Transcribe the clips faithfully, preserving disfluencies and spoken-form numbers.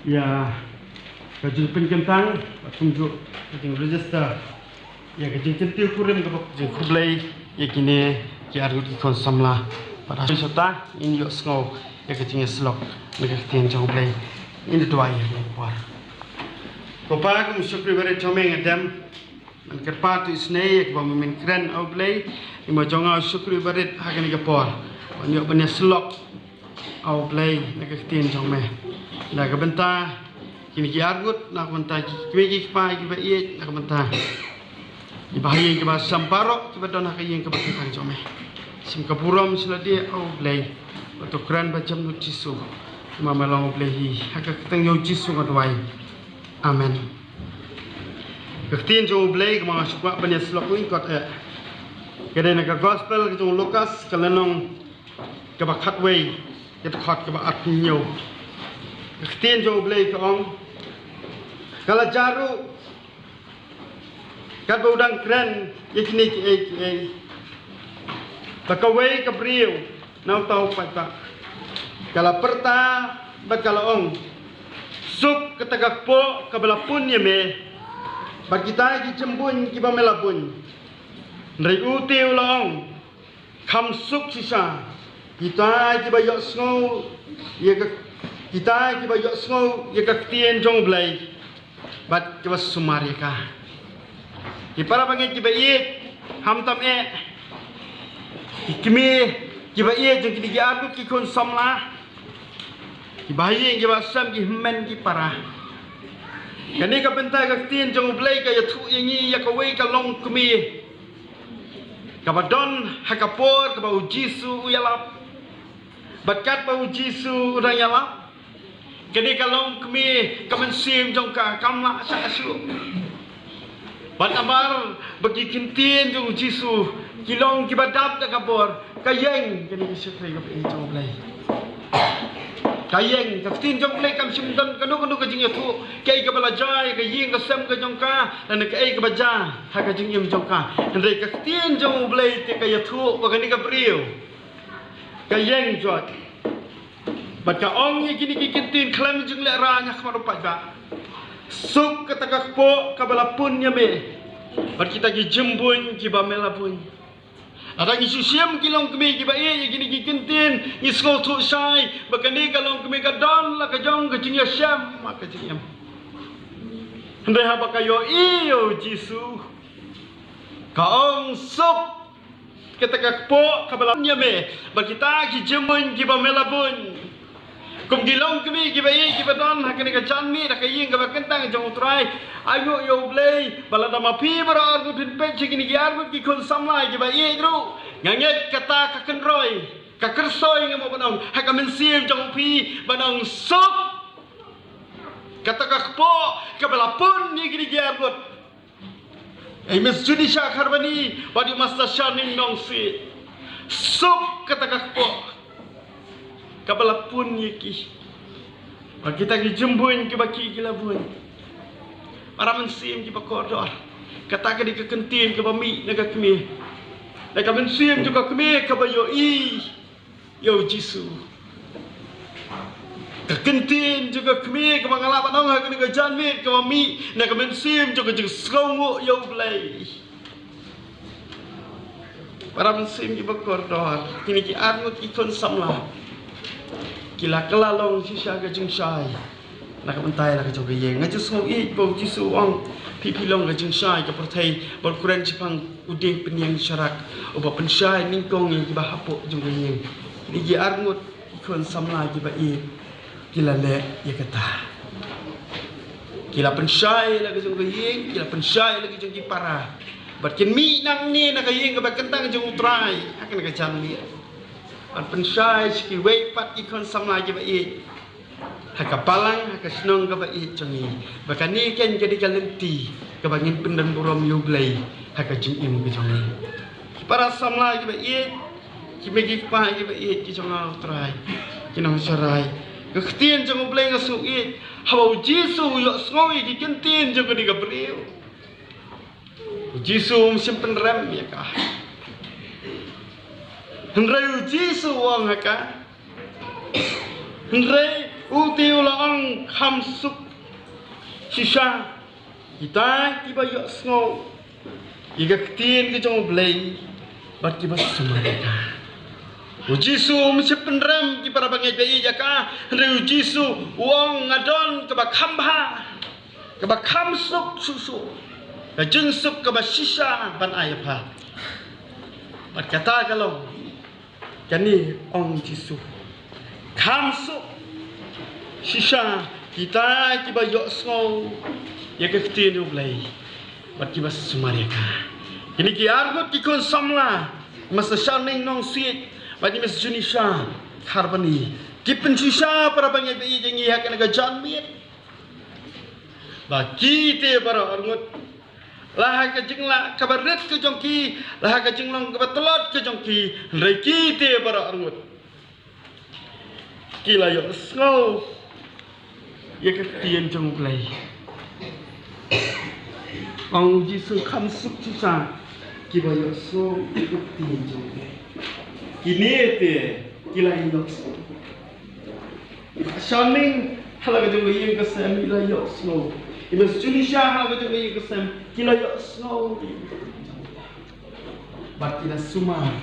Ïa ka jingpynkyntang, ka kumjuh ka jingregister ïa ka jingkyntiew kurim kaba jingkhublei ïa kine ki arngut ki khun samla. Bad ha shata ngin ïohsngew ïa ka jingïasyllok na ka ktien jong U Blei. Ngin duwai ïa ka por. Ko Pa, kum u shakri barit jong me nga dem ban kyrpad ïa u isynei ïa kaba me men kren, A U Blei. Ïa ma jong nga u shakri barit ha kane ka por ban ïoh ban ïasyllok, A U Blei, na ka ktien jong me. Na ka bynta kine ki arngut, na ka bynta ki kmie ki kpa kiba ïeit, na ka bynta kiba ha ïing kiba sem baroh kiba don ha ka ïing kaba kyntang jong me. Shim ka burom sha lade, A U Blei. Bad to kren ba jemnud Jisu. Ma me long U Blei hi, ha ka kyrteng jong U Jisu nga duwai. Amen. Ka ktien jong U Blei kaba nga shu kwah ban ïasyllok lyngkot eh, ka dei na ka gospel ka jong u Lukas, ka lynnong kaba khatwei, ka dkhot kaba arphew hynñiew. Ka ktien jong U Blei ka ong, ka la jaru, katba u dang kren ïa kine kiei kiei, ba kawei ka briew na uta u paidbah ka la pyrta bad ka la ong, suk kata ka kpoh kaba la pun ïa me bad kita ki jymbuiñ kiba me la buiñ. Hynrei u te u la ong, kham suk shisha kita kiba ïohsngew ïa ka, kita kiba ïohsngew ïa ka ktien jong U Blei bad kiba sumar ïa ka. Ki para bangeit kiba ïeit, khamtam eh ki kmie kiba ïeit jong kine ki arngut ki khun samla, kiba ha ïing kiba sem, ki hynmen ki para. Kane ka bynta ka ktien jong U Blei ka ïathuh ïa ngi ïa kawei ka longkmie kaba don ha ka por kaba U Jisu u ïalap. Bad katba U Jisu u dang ïalap, kane ka longkmie ka mynsiem jong ka kam lah shah shuh. Bad namar ba ki ktien jong U Jisu ki long kiba dap da ka bor, ka ïeng kane ka shakri kaba ïeit jong U Blei. Ka ïeng, ka ktien jong U Blei kam shym don kano kano ka jingïathuh kaei kaba la jia ïa ka ïing ka sem ka jong ka, lane kaei kaba jia ha ka jingim jong ka. Hynrei ka ktien jong U Blei te ka ïathuh ba kane ka briew ka ïeng jot bad ka ong ïa kine ki ktien khlem jinglehrain ha khmat u paidbah, suk kata ka kpoh kaba la pun ïa me bad kita ki jymbuiñ kiba me la buiñ. Lada ngi shu shim ki longkmie kiba ïeit ïa kine ki ktien, ngi sngewthuh shai ba kane ka longkmie ka don la ka jong ka jingïashem ha ka jingim. Hynrei haba ka ïohi ïa U Jisu, ka ong, suk kata ka kpoh kaba la pun ïa me bad kita ki jymbuiñ kiba me la buiñ. Kum ki longkmie kiba ïeit kiba don ha kane ka janmiet ha ka ïing kaba kyntang jong U Trai, ai nguh ïa U Blei ba lada ma phi baroh arngut phin peit sha kine ki arngut ki khun samla kiba ïeit ruh, nga ngeit kata ka kynroi, ka kyrsoi nga mo ban ong ha ka mynsiem jong phi ban ong, suk kata ka kpoh kaba la pun ïa kine ki arngut. Ei Miss Junisha Kharbani bad u Master Shaning Nongsiej, suk kata ka kpoh kaba la pun ïa ki bad kita ki jymbuiñ kiba ki, ki la buiñ. Para mynsiem kiba kordor, kata ka dei ka ktien kaba mih na ka kmie, na ka mynsiem jong ka kmie kaba ïohi ïa U Jisu. Ka ktien jong ka kmie kaba nga lah ban ong ha kane ka janmiet kaba mih na ka mynsiem jong ka jingsngewnguh ïa U Blei. Para mynsiem kiba kordor, kine ki arngut ki khun samla ki la kylla long shisha ka jingshai na ka bynta la ka jong ka ïing. Nga ju sngew ïeit ba U Jisu u ong, phi phi long ka jingshai ka pyrthei, bad u kren shaphang u dieng pynïeng sharak uba pynshai nyngkong ïa kiba hapoh jong ka ïing. Kine ki arngut ki khun samla kiba ïeit ki la leh ïa kata. Ki la pynshai la ka jong ka ïing, ki la pynshai la ka jong ki para, bad kin mih nangne na ka ïing kaba kyntang jong U Trai ha kane ka janmiet. Bad pynshai sha kiwei pat ki khun samla kiba ïeit ha ka balang, ha ka shnong kaba ïeit jong ngi. Ba kane keiñ ka dei ka lynti kaba ngin pyndon burom ïa U Blei ha ka jingim ka jong ngi. Ki para samla kiba ïeit, ki mei ki kpa kiba ïeit ki jong nga U Trai, ki nongsharai, ka ktien jong U Blei ka sngew ïeit. Haba U Jisu u ïohsngew ïa ki ktien jong kane ka briew, U Jisu um shym pynrem ïa ka. Hynrei u Jisu u ong ha ka, hynrei u te u la ong, kham suk shisha kita kiba ïohsngew ïa ka ktien ka jong U Blei bad kiba sumar ïa ka. U Jisu um shym pynrem ki para bangeit ba ïeit ïa ka, hynrei u Jisu u ong, nga don kaba kham bha, kaba kham suk shuh shuh, ka jingsuk kaba shisha ban ai ïa pha. Bad kata ka long kane, ong Jisu, kham suk shisha kita kiba ïohsngew ïa ka ktien U Blei bad kiba sumar ïa ka. Kine ki arngut ki khun samla, i Mister Sharning Nongsiej bad i Miss Junisha Kharbani, ki pynshisha para bangeit ba ïeit ïa ngi ha kane ka janmiet. Ba ki te baroh arngut, la ha ka jinglah kaba rit ka jong ki, la ha ka jinglong kaba tlot ka jong ki, hynrei ki te baroh arngut ki la ïohsngew ïa ka ktien jong U Blei. Ong Jisu, kham suk shisha kiba ïohsngew ïa ka ktien jong U Blei. Kine te ki la ïohsngew. I Bah Sharning ha la ka jong ka ïing ka sem ki la ïohsngew. I Miss Junisha ha la ka jong ka ïing ka sem ki la ïohsngew. Bad ki la sumar,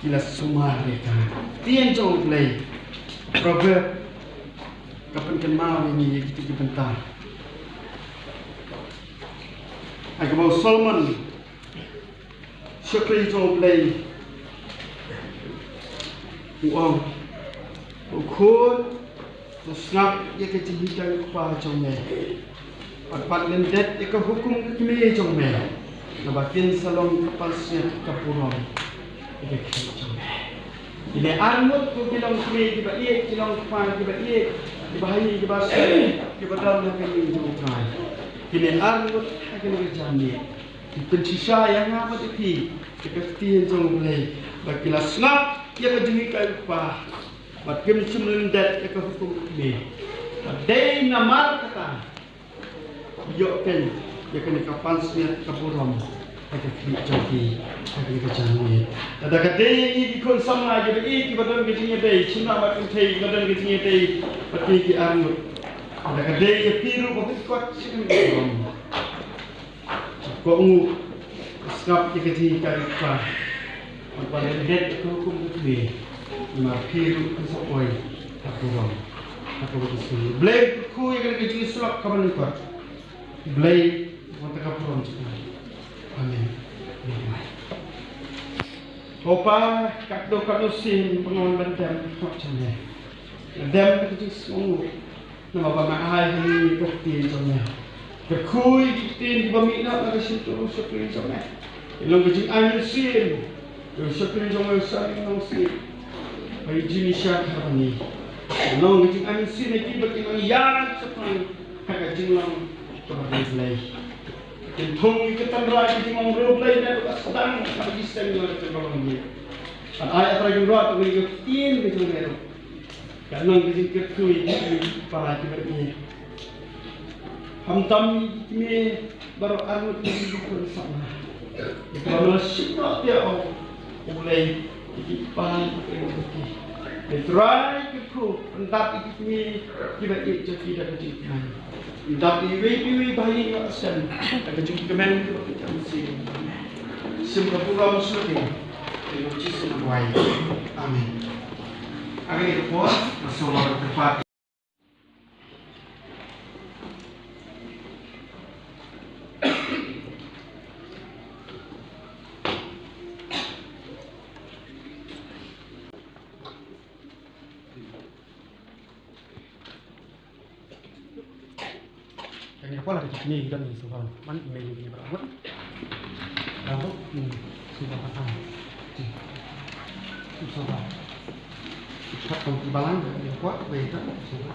ki la sumar ïa ka ktien jong U Blei. Proverb ka pynkynmaw ïa ngi ïa kita ki bynta. Ha kaba u Solomon, shakri jong U Blei, u ong, ko khun, to sngap ïa ka jinghikai u kpa jong me, bad pat lyndet ïa ka hukum ka kmie jong me, naba kin sa long ka pansngiat ka burom ïa ka khlieh jong me. Kine arngut ko ki long kmie kiba ïeit, ki long kpa kiba ïeit, kiba ha ïing kiba sem, kiba don ha ka ïing jong U Trai. Kine arngut ha kane ka janmiet ki pynshisha ïa nga bad ïa phi ïa ka ktien jong U Blei, bad ki la sngap ïa ka jinghikai u kpa, bad kim shym lyndet ïa ka hukum u kmie. Bad dei namar kata, ïoh kein ïa kane ka pansngiat ka burom ha ka khlieh jong ki ha kane ka janmiet. Lada ka dei ïa ngi ki khun samla kiba ïeit kiba don ka jingïadei, shynrang bad kynthei kiba don ka jingïadei bad kine ki arngut, lada ka dei ïa phi ruh ba phin kot sha kane ka burom, kohnguh sngap ïa ka jinghikai u kpa, bad lyndet ïa ka hukum u kmie, namar phi ruh phin sa poi ha ka burom, ha kaba khuslai. Blei kyrkhu ïa kane ka jingïasyllok kaba lyngkot. Blei, wat ïa ka burom jong U. Amen. Ko Pa, katno katno sien ba ngan wan ban dem ha ka kyrteng jong me. Dem ha ka jingsngewnguh. Namar ba me ai ha ngi ka ktien jong me. Kyrkhu ïa ki ktien kiba mih na ka shyntur u shakri jong me. Ïa long ka jingai mynsiem ïa u shakri jong me u Sharning Nongsiej bad i Junisha Kharbani. Ïa long ka jingai mynsiem ïa ki ba kin nang ïaid shaphang ha ka jinglong kaba riewblei. Kin thung ïa ka tynrai ka jinglong riewblei na kaba sdang ha ka jingïaseng jong ka jinglong riewblei. Bad ai, A Trai, kin rwai ïa ka ktien ka jong me ruh. Ka nang ka jingkyrkhu ïa ki kmie ki kpa kiba ïeit. Khamtam ïa ki kmie baroh arngut, ïa ki khun samla. Ïa kiba me la shim noh ïa u, U Blei, ïa ki kpa kiba ïeit. Ïa Trai kyrkhu, pyndap ïa ki kmie kiba ïeit jong ki da ka jingkmen. Pyndap ïa iwei pa iwei ba ha ïing ba ha sem da ka jingkmen kaba kyrkieh mynsiem. Shim ka burom shuh ïa u Jisu ngan duwai. Amen. Kane ka por, nga sngewbha ban kyrpad. Kane ka por la ka jingkmen ki don, ngi sngewbha ban ïa kane ka por. Bravo. Hmm. Sngewbha ban ai. Hmm. Sngewbha. Sngewbha ban ïa kane ka por, ba ïa ka sngewbha.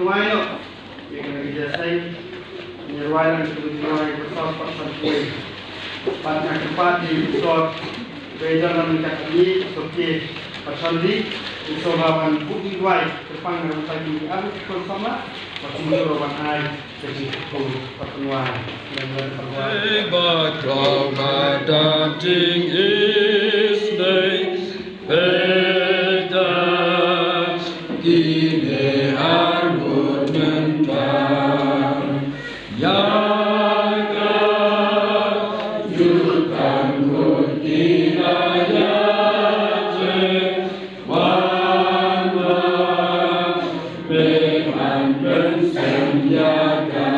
pynduwai noh ïa kane ka jingïaseng. Ngi rwai lang ka jingduwai ba saw spah san phew. Bad nga kyrpad ïa i Pastor ba ïa don lang ka kali, Pastor K. Pathandi, i Pastor ba ban buh jingduwai kyrpang na ka bynta ki ar ngut ki khun samla. Ba kumjuh ruh ban ai ka jingkyrkhu bad pynduwai. Ngan wan pynduwai. Ba kong ba da jingïaseng. Peta kine arngut mynta. Ïa ka jutang kut kine ïa te. Wan ma me an mynsiem ïa ka.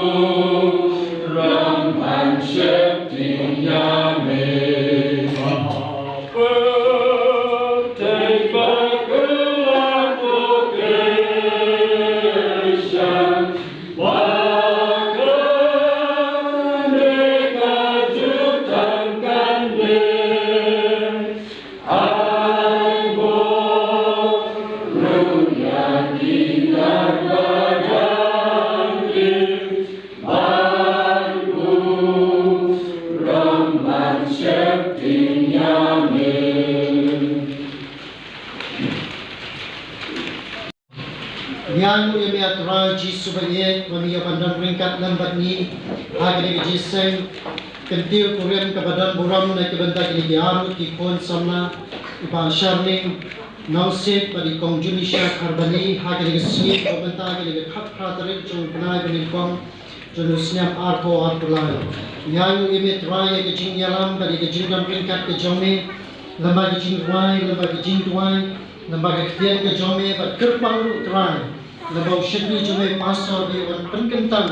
Ban burom ban sheptieng ïa me. Pyrthei ba ka la vocation. Ba kane ka jutang kane. Ai burom ïa ki nang ba dang ki ban burom ban sheptieng ïa me. Ngi ainguh ïa me, A Trai Jisu ba ïeit, ba me ïoh ban don ryngkat lem bad ngi ha kane ka jingïaseng kyntiew kurim kaba don burom na ka bynta kine ki arngut ki khun samla, i Bah Sharning Nongsiej bad i Kong Junisha Kharbani ha kane ka sngi, ka bynta kane ka khatphra tarik jong u bnai ba nyngkong jong u snem arphew arphew lai. Ngi ainguh ïa me Trai ïa ka jingïalam bad ïa ka jingdon ryngkat ka jong me, lyngba ka jingrwai, lyngba ka jingduwai, lyngba ka ktien ka jong me, bad kyrpang ruh Trai lyngba u shakri jong me Pastor ba ïoh ban pynkyntang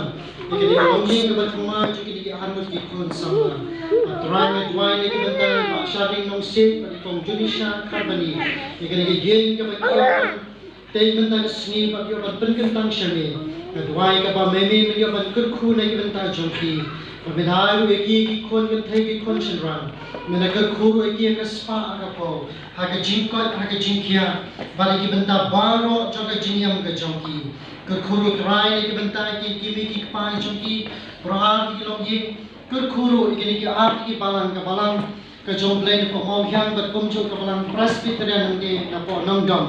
ïa kane ka longïing kaba thymmai jong kine ki arngut ki khun samla. Bad Trai nga duwai na ka bynta i Bah Sharning Nongsiej bad i Kong Junisha Kharbani, ïa kane ka ïing kaba ki ïoh ban tei mynta ka sngi bad ïoh ban pynkyntang sha me. Nga duwai kaba me me men ïoh ban kyrkhu na ka bynta jong ki. Ba men ai ruh ïa ki ki khun kynthei ki khun shynrang. Men kyrkhu ruh ïa ki ha ka spah ha ka phew, ha ka jingkoit ha ka jingkhiah, bad ïa ki bynta baroh jong ka jingim ka jong ki. Kyrkhu ruh Trai na ka bynta ki kmie ki kpa jong ki, baroh ar tylli ki longïing. Kyrkhu ruh ïa kine ki ar tylli ki balang, ka balang ka jong U Blei napoh Mawhiang bad kumjuh ka balang Presbyterian hangne napoh Nongdom.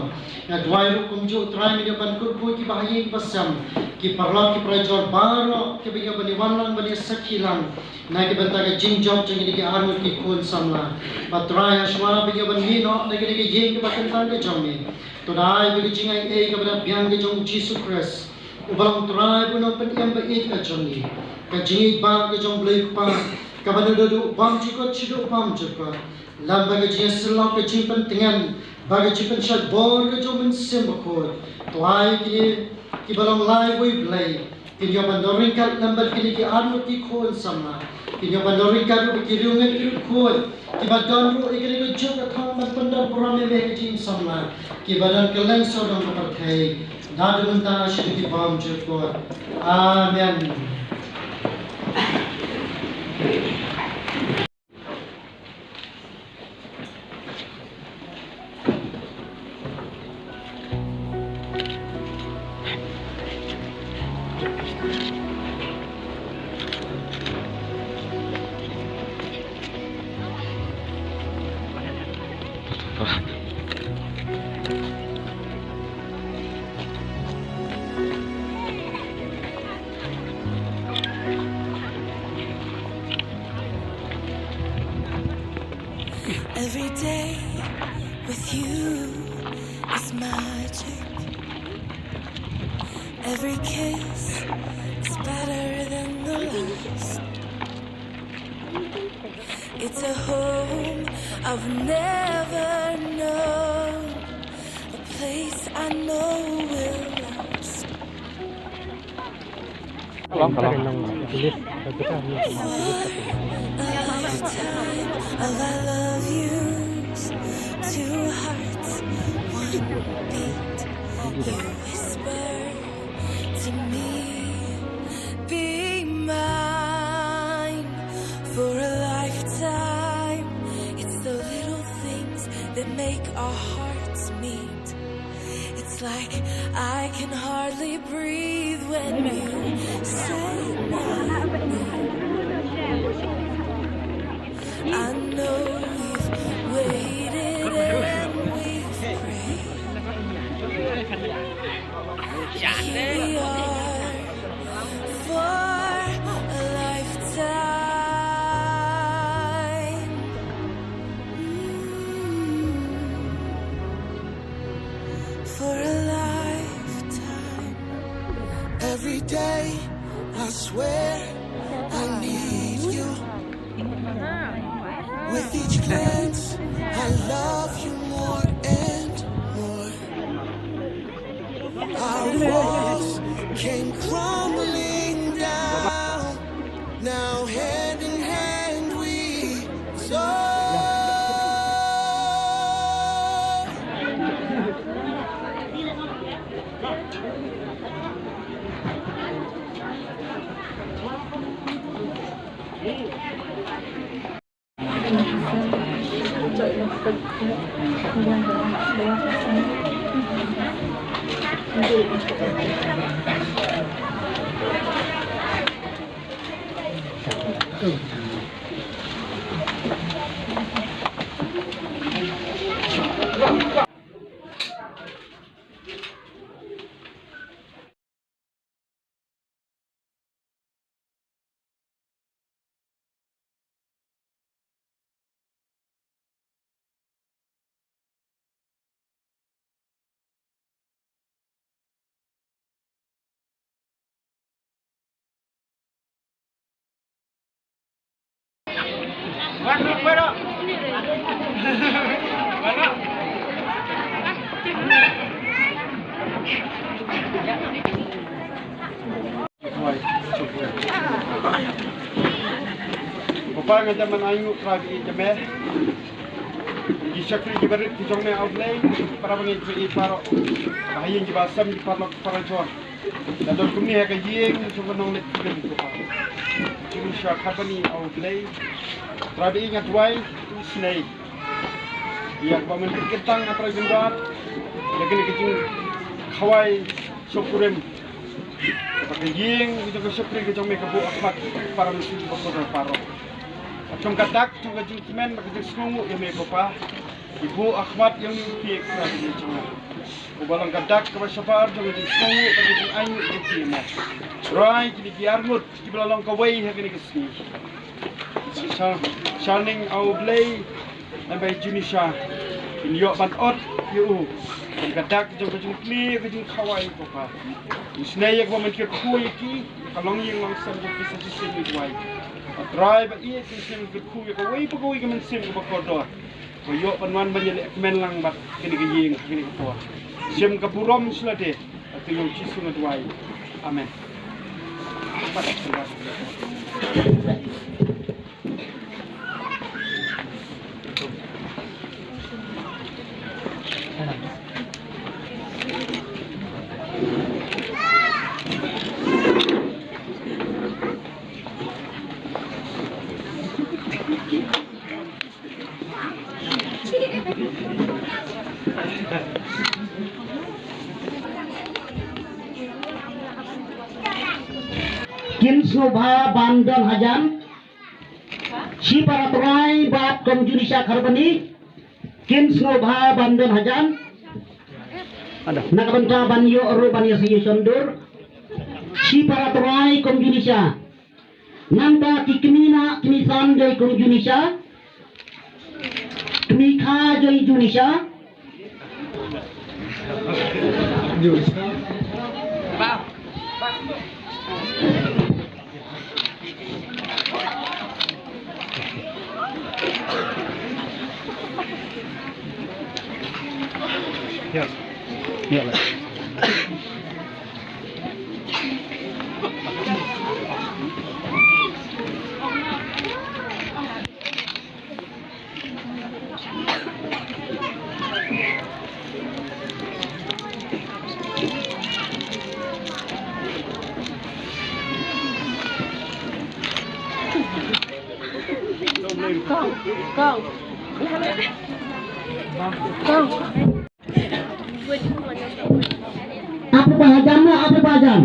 Nga duwai ruh kumjuh Trai men ïoh ban kyrkhu ki bahaïing basem, ki paralok ki parajor baroh kiba ïoh ban ïawan lang ban ïasakhi lang na ka bynta ka jingjop jong kine ki arngut ki khun samla. Bad Trai hashwa ba ïoh ban mih noh na kane ka ïing kaba kyntang ka jong me, to da ai ba ka jingaiei kaba da biang ka jong U Jisu Khrist, uba long Trai bad U Nongpynim ba ïeit ka jong ngi, ka jingïeit ba ka jong U Blei Kpa, kaba naduh bymjukut shaduh bymjukut, lem bad ka jingïasyllok, ka jingpyntngen bad ka jingpynshait bor ka jong U Mynsiem Bakhuid, to ai kine kiba long laiwei Blei kin ïoh ban don ryngkat lem bad kine ki arngut ki khun samla. Kin ïoh ban don ryngkat ruh bad ki riewngeit ki riewkhuid kiba don ruh ïa kane ka juk ka thong ban pyndon burom ïa me ha ka jingim samla, kiba don kylleng sawdong ka pyrthei, naduh mynta shaduh ki bymjukut. Amen. Every day with you is magic. Every kiss is better than the last. It's a home I've never known, a place I know will last. A lifetime of I love yous, two hearts, one beat. You whisper to me, be mine for a lifetime. It's the little things that make our hearts meet. It's like I can hardly breathe when you say my name. I know we've waited and we've prayed. Here we are for a lifetime. Mm. For a lifetime. Every day, I swear I need you. With each glance, I love you more and more. Our walls came crumbling down. Now hand in hand we soar. Bapa, nga ïa man ainguh Trai ba ïeit jong me. Ki shakri ki barit ki jong me, A Blei, para bangeit ba ïeit baroh. Ba ha ïing ki ba sem, ki paralok ki parajor. Nga don kumne ha ka ïing jong ka nongleit film, Bapa. Junisha Kharbani, A Blei. Trai ba ïeit, nga duwai, isynei ïa kaba men kyntang, A Trai Kynrad, ïa kane ka jingkhawai shongkurim. Kata ka ïing, ka jong ka shakri ka jong me ka buh ha khmat para mynsiem ba kordor baroh. Ka jong ka dak, jong ka jingkmen, ka jingsngewnguh ïa me Bapa. Ki buh ha khmat ïa u phi Kynrad jong nga. Uba long ka dak kaba shabar jong ka jingsngewnguh, ka jingainguh ïa phi mo. Trai, kine ki arngut kiba la long kawei ha kane ka sngi. Sha, sha ning, A Blei, namar ba i Junisha, in ïoh ban ot ïa u. Kum ka dak jong ka jingplie, ka jingkhawai Bapa. Isynei ïa kaba men kyrkhu ïa ki, ka longïing longsem jong ki sa shisien, ngi duwai. A Trai ba ïeit, isynei kyrkhu ïa kawei pa kawei ka mynsiem kaba kordor. Ba ïoh ban wan ban ïaleh kmen lang bad kane ka ïing ha kane ka por. Shim ka burom sha lade. Ha ka kyrteng u Jisu nga duwai. Amen. Kin sngewbha ban don hajan. Shipara Trai bad Kong Junisha Kharbani. Kin sngewbha ban don hajan. Na ka bynta ban ïoh ruh ban ïasnoh ïashon dur. Shipara Trai Kong Junisha. Nangta ki kmie, kmie san jong i Kong Junisha. Kmie kha jong i Junisha. Ïa. Ïa lah. Kong, kong. Kong. Abu Bahajan na, Abu Bahajan.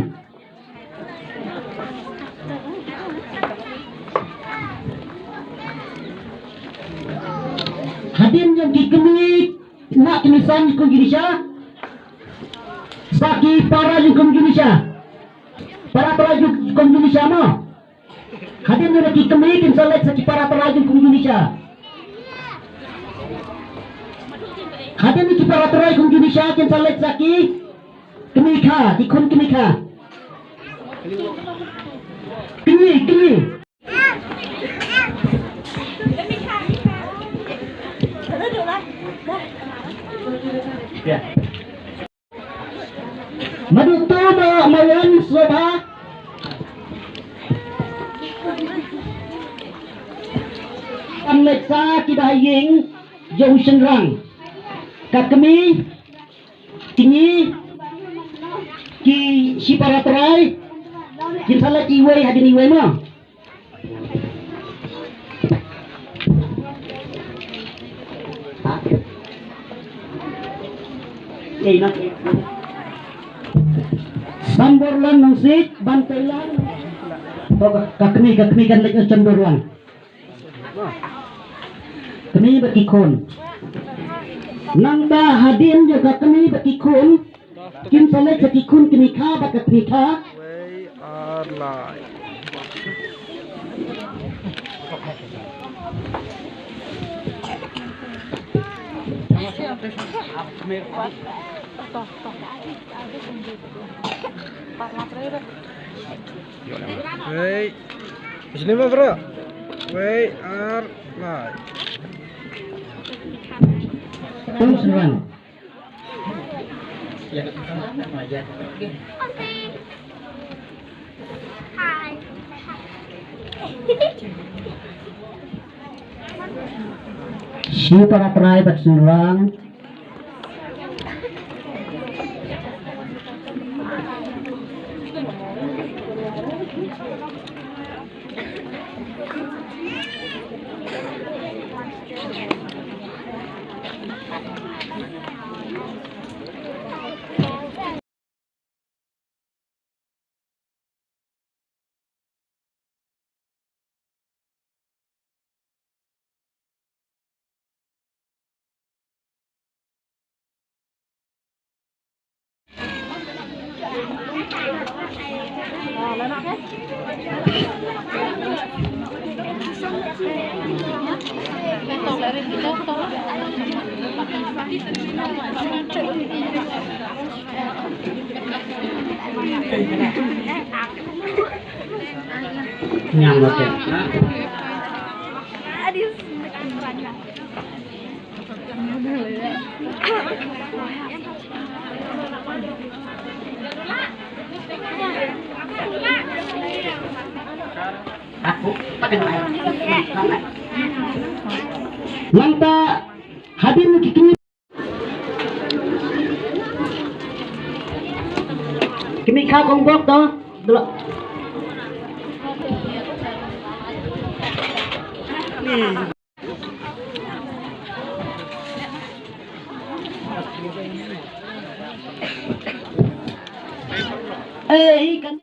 Hadien jong ki kmie na kmie san kum Indonesia. Sa ki para jong kum Indonesia. Para para jong kum Indonesia mo. Hadien jong ki kmie kin sa leit sa ki para para jong kum Indonesia. Hadien ki para para jong kum Indonesia kin sa leit sa ki kmie kha, ki khun kmie kha. Kmie, kmie. Madu tu ma mawan soba. Kan leit sa ki ba ha ïing jong shynrang. Ka kmie, kmie, ki shi para trai, kin sa leit iwei hadien iwei mo. Samborlan Nongsiej, Banteilang. To ka, ka kmie, ka kmie kan leit Samborlan. Kmie bad ki khun. Nangta hadien jong ka kmie bad ki khun. Kin sa leit sa ki khun kmie kha bad ka kmie kha. Wei ar lai. Wei. Sini ma bro. Wei ar lai. Terus, Bang. Shi para trai bad shynrang. Nyam, oke. Nangta hadien ki kmie, kmie kha kong bok to. Dula. Eh, ikan.